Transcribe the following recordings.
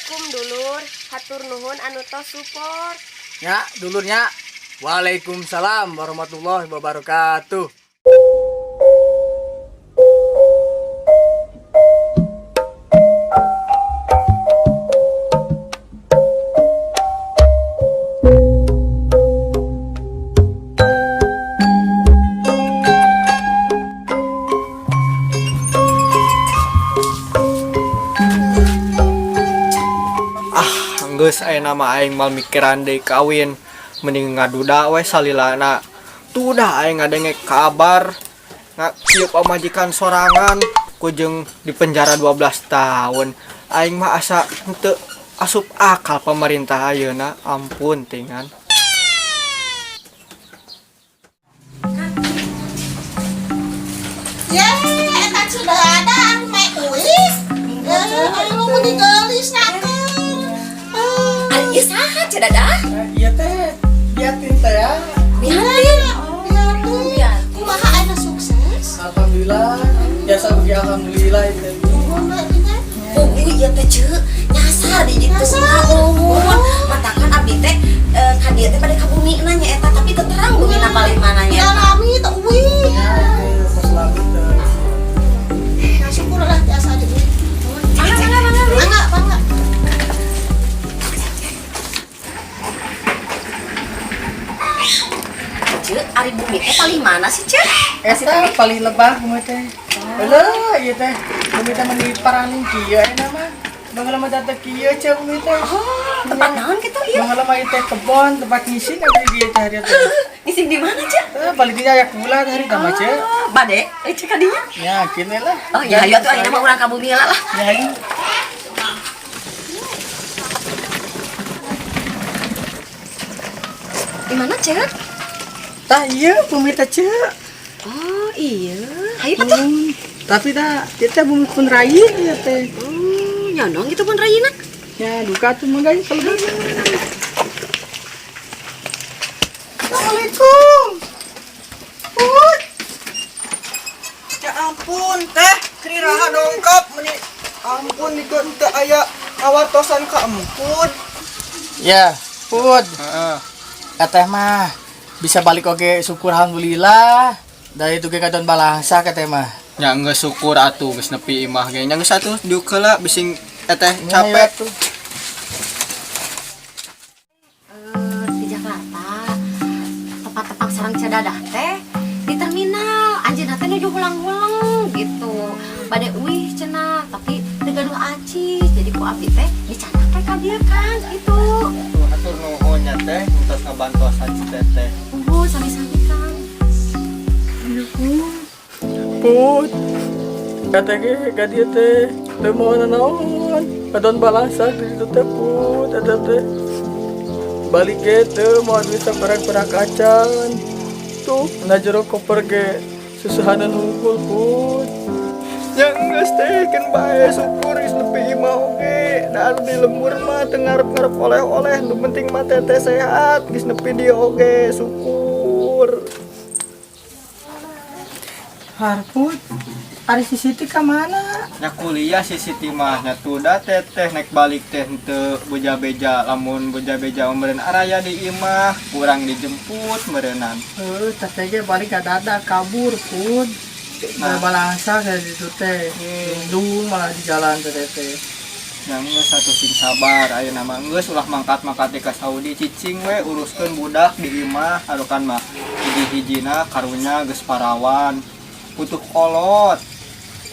Assalamualaikum, dulur. Hatur nuhun anu tos support. Ya, dulurnya. Waalaikumsalam warahmatullahi wabarakatuh. Ah, geus aya nama aing mal mikiran deui kawin, mending ngaduda we salilana. Tuh dah aing ngadenge kabar ngakieu pamajikan sorangan kujeng di penjara 12 tahun. Aing mah asa henteu asup akal pemerintah ayeuna, ampun tingan. Ya, eta sudah ada anu uih. Eh, anu mun digeulis nakeun. Ari ieu saha, Ceu Dadah? Iya teh, biatin teh ya. Biatin. Biatin. Kumaha ayeuna, sukses? Alhamdulillah. Biasa bagi alhamdulillah itu. Nuhun we nya. Oh, iya teh, Ceu. Nyasar di ditu. Nyasar. Nuhun. Matakan abdi teh ka dieu teh bade ka bumi na nya eta, tapi teu terang bumina palih mana nya. Ya lami teh uih. Ya, pas lami teh. Ya syukur lah biasa di uih. Mangga, mangga, mangga. Mangga, mangga. Ceu, ari bumi teh palih mana sih, Ceu? Eta paling lebah bumi teh. Alah, ieu teh. Bumi teh meni paraning kieu ayeuna mah. Baheula mah teh kieu, Ceu, bumi teh. Oh, tempat naon kitu ieu? Baheula mah ieu teh kebon, tempat ngising atuh di dieu teh hari teh. Ngising di mana, Ceu? Eh, balik dinya aya kula teh hari tah mah, Ceu. Oh, bade, eh, Ceu ka dinya. Ya, kini lah. Oh iya, ayo tuh ayeuna mah urang ka bumi heula lah. Ya, ayo. Di mana, Ceu? Tah ieu bumi teh, Ceu. Oh, iya. Hayu atuh. Tapi dah, kita bumi pun rai ya teh. Oh, nyondong gitu pun rayina. Ya, duka tuh mangga kalau Assalamualaikum. Put. Ya ampun teh, kiraha dongkap meni ampun niku teu aya ngawartosan ka emput. Ya, Put. Heeh. Teteh mah bisa balik oke, syukur alhamdulillah. Dari itu ke kadon balangsa kateh mah. Ya geus syukur atuh geus nepi imah ge. Nya geus atuh diuk heula bising teteh Ya, capek. tuh. Eh, di Jakarta tempat tepang sareng Ceu Dadah teh di terminal, anjeunna teh nuju hulang-huleng gitu, bade uih cenah, tapi teu gaduh acis, jadi ku abdi teh dicandak teh ka dieu kan gitu. Tuh hatur nuhun nya teh, entos ngabantosan si teteh. Nuhun sami-sami, Kang. Put. Kateh ge ka dieu teh teu mau nanaon. Kadon balangsa di ditu teh, Put, eta teh. Balik ge teu mau duit saperak-perak acan. Tuh, na jero koper ge susuhanan hungkul, Put. Ya geus teh, keun bae syukur geus nepi imah oge. Da anu di lembur mah teu ngarep-ngarep oleh-oleh, nu penting mah teteh sehat, geus nepi dieu oge syukur. Harput, ari si Siti ka mana? Nya kuliah si Siti mah, nya tuh da teteh naik balik teh henteu beja-beja, lamun beja-beja meureun araya di imah, kurang dijemput meureunnan. Eh, teteh ge balik ka dada kabur, Put. Nah, Nah. balangsa kayak gitu teh. Lindung malah di jalan teh teh. Nya geus atuh sing sabar ayeuna mah, geus ulah mangkat-mangkat ka Saudi, cicing we uruskeun budak di imah, arukan mah hiji-hijina karunya geus parawan. Butuh kolot.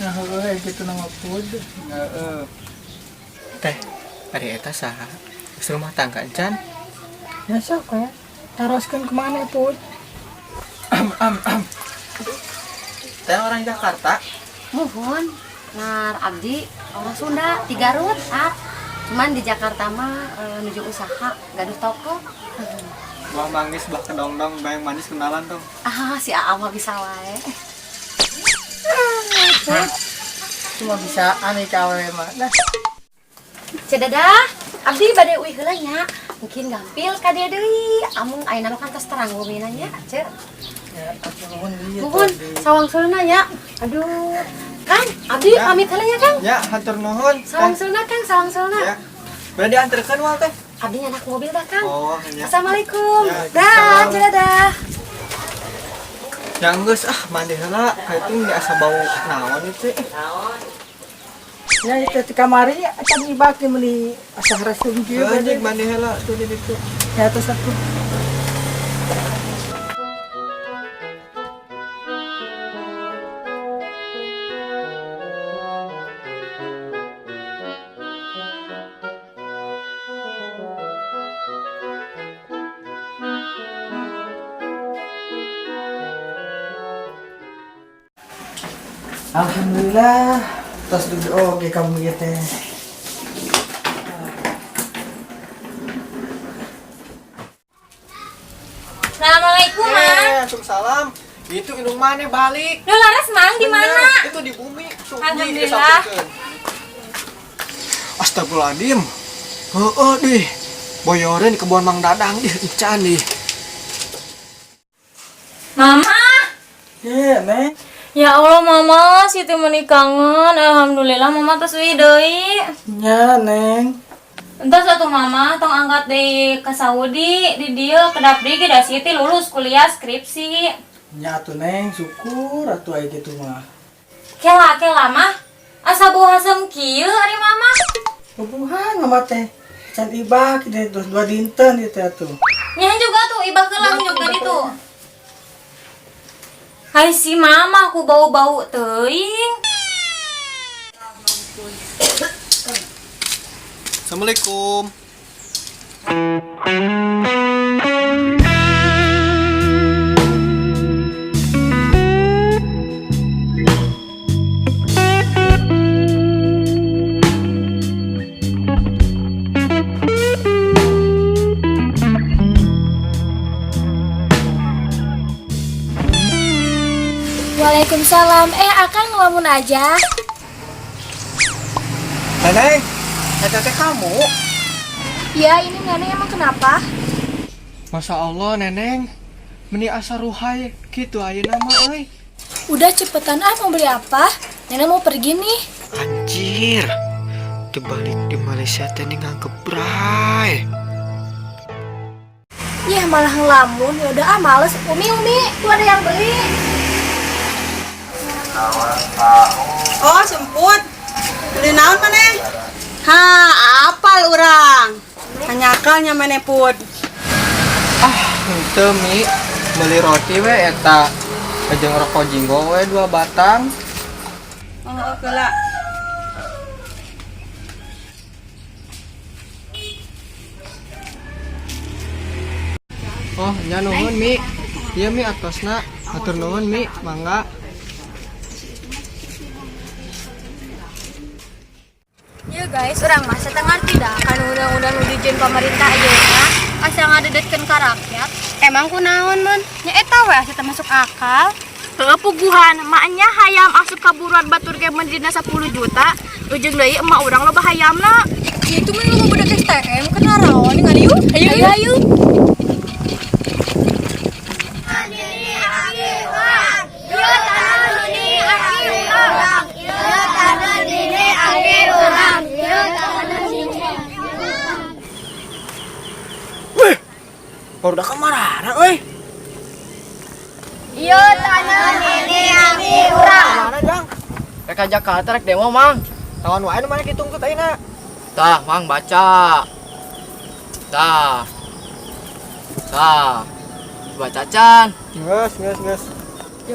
Nah, heueuh gitu nama Put. Heeh. Teh, ari eta saha? Geus rumah tangga encan? Ya sok ya. Taroskeun kemana, Put? Teh orang Jakarta. Muhun, ngar abdi orang Sunda di Garut, ah. Cuman di Jakarta mah nuju usaha, gaduh toko. Buah manggis, buah kedongdong, bayang manis kenalan tuh. Ah, si Aa mah bisa wae. Cuma bisa aneh kawe mah. Nah, Ceu Dadah, abdi bade uih heula nya. Mungkin gampil ka dieu deui. Amung ayeuna mah kan tos terang bumina nya, Ceu. Ya, hatur nuhun ieu Nuhun, tadi. sawangsulna nya. Aduh. Kang, abdi Ya. pamit heula nya, Kang. Ya, hatur nuhun. Sawangsulna, Kang, sawangsulna. Ya. Bade dianterkeun moal teh? Abdi nyandak mobil dah, Kang. Oh, nya. Assalamualaikum. Ya, Dah, salam. Ceu Dadah. Ya geus ah mandi heula, kaitung di asa bau naon itu. Ya itu di kamari acan ibak di meuli asa hareseum kieu. Anjing mandi heula tuh di ditu. Ya atas aku. Alhamdulillah, tos dugi oge kamu ieu teh. Assalamualaikum, Mang. Waalaikumsalam. Itu indung mana balik? Lu laras, Mang, di mana? Bener, itu di bumi. Tuh, Alhamdulillah. Astagfirullahaladzim. Heeh deh. Boyoreun di kebun Mang Dadang dih encan dih. Mama. Ye, Neng. Ya Allah, Mama, Siti meuni kangen. Alhamdulillah Mama tos uih deui. Nya, Neng. Entos atuh Mama, tong angkat deui ke Saudi, di dieu kedap deui ge da Siti lulus kuliah skripsi. Nya atuh Neng, syukur atuh aya kitu mah. Kela kela mah. Asa bau hasem kieu ari Mama. Pupuhan mama teh. Can ibak deh terus dua dinten ieu teh atuh. Nya juga tuh ibak heula juga ditu. Hai si Mama aku bau-bau teuing. Assalamualaikum. Waalaikumsalam. Akang ngelamun aja. Neneng, eta teh kamu. Ya, ini Neneng emang kenapa? Masya Allah, Neneng. Meni asa ruhai kitu ayeuna mah euy. Udah cepetan ah mau beli apa? Neneng mau pergi nih. Anjir. Dibalik di Malaysia teh nih ngagebray. Yah, malah ngelamun. Ya udah ah males. Umi, Umi, tuh ada yang beli. Oh, semput. Beli naon maneh? Ha, apal urang. Hanyakalnya maneh put. Ah, henteu Mi. Beli roti we eta. Jeung rokok jinggo we 2 batang. Oh, oke lah. Oh, nya nuhun Mi. Ieu Mi atosna. Hatur nuhun Mi, mangga. Ya guys, urang mah setengah tidak kan undang-undang nu dijieun pemerintah ayeuna asa ngadedetkeun ka rakyat. Emang kunaon, Mun? Nya eta we asa teu masuk akal. Heueuh puguhan, maknya hayam asup ka buruan batur ge meun dina 10 juta, ujung deui emak urang loba hayamna. Itu mah lu budak STM kan naraon ngan yuk. Ayo ayo. Ayo. Weh. Baru dah kamarana euy. Ieu tanah nini abdi urang. Mana, Jang? Rek ka Jakarta rek demo, Mang. Naon wae nu maneh ditungtut ayeuna? Tah, Mang baca. Tah. Tah. Baca can. Geus, geus, geus.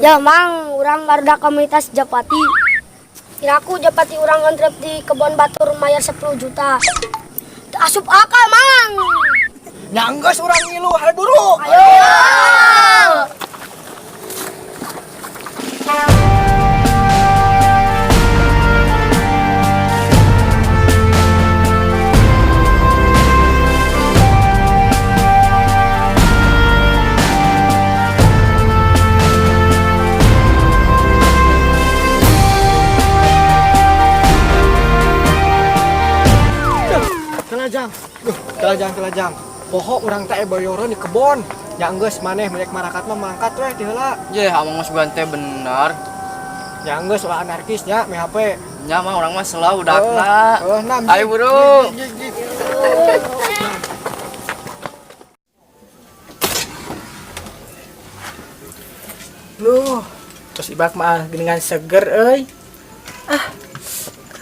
Ya mang, urang barudak komunitas Japati. Kiraku Japati urang ngontrek di kebun batur mayar 10 juta. Teu asup akal mang. Nya geus urang ngilu, hayu buru. Ayo. Kelajang. Duh, kelajang, kelajang. Poho urang teh boyoreun di kebon. Ya geus maneh merek marakat mah mangkat weh ti heula. Ye, amang Mas Gante bener. Nya geus ulah anarkis nya me HP. Nya mah urang mah selalu budakna. Oh, nam. Ayo buru. Loh, terus ibak mah geningan seger euy. Ah.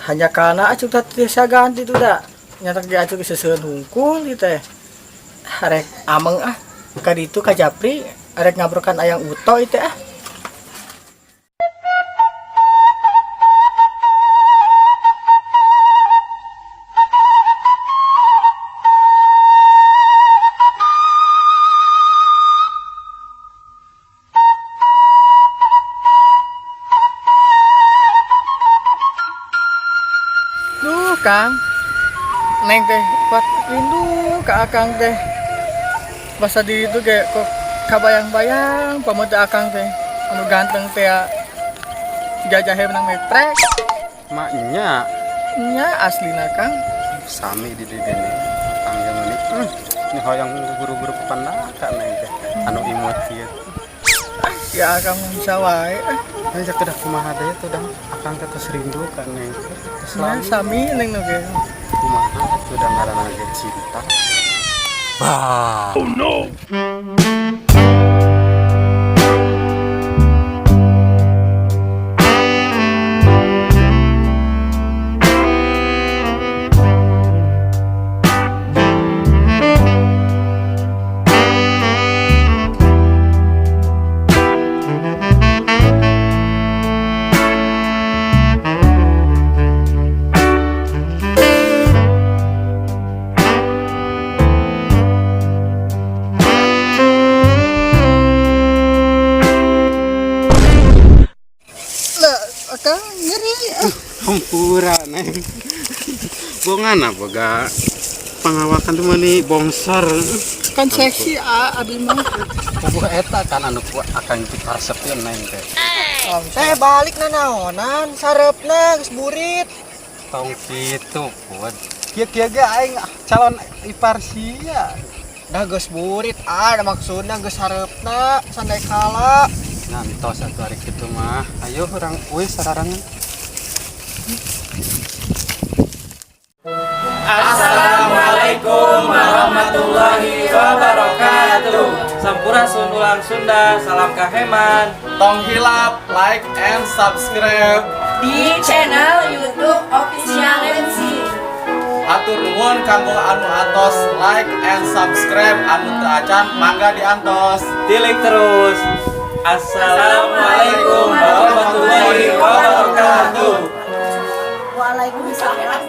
Hanya karena acuk teh tiasa ganti tuh da. Nyata ge acuk seseueun hungkul ieu teh. Arek ameng ah. Ka ditu ka Japri arek ngabrokan ayang uto ieu teh ah. Duh, Kang. Neng teh kuat rindu ka Akang teh. Masa di itu ge kok kabayang-bayang pamote Akang teh anu ganteng teh ya. Jajahe menang meprek. Maknya Nya aslina Kang. Sami di dieu gini. Kang yang ini. Ini hoyong buru-buru kepandakan neng teh. Anu imut kieu. Ya Akang bisa wae. Ah, Kan kedah kumaha deui tuh dang. Akang teh tos rindu ka neng teh. Tos nya lami. sami neng nu ge. Kumaha atuh dang ngaranna ge cinta. Lah, Akang nyeri. Hampura neng. Bongana boga pangawakan tuh meuni bongsor. Kan seksi ah abi mah. Puguh eta kan anu ku akang dikaresepkeun neng teh. Teh balik nanaonan sarepna geus burit. Tong kitu pun. Kieu-kieu ge aing calon ipar sia. Dah geus burit ah, da maksudna geus sarepna sandai kala. Ngantos atuh ari kitu mah. Ayo urang euy sararangan. Assalamualaikum warahmatullahi wabarakatuh. Sampurasun ulang Sunda, salam kaheman. Tong hilap, like and subscribe. Di channel YouTube Official Lensi. Hatur nuhun kanggo anu atos like and subscribe, anu teu acan mangga diantos. Tilik terus. Assalamualaikum warahmatullahi wabarakatuh. Waalaikumsalam.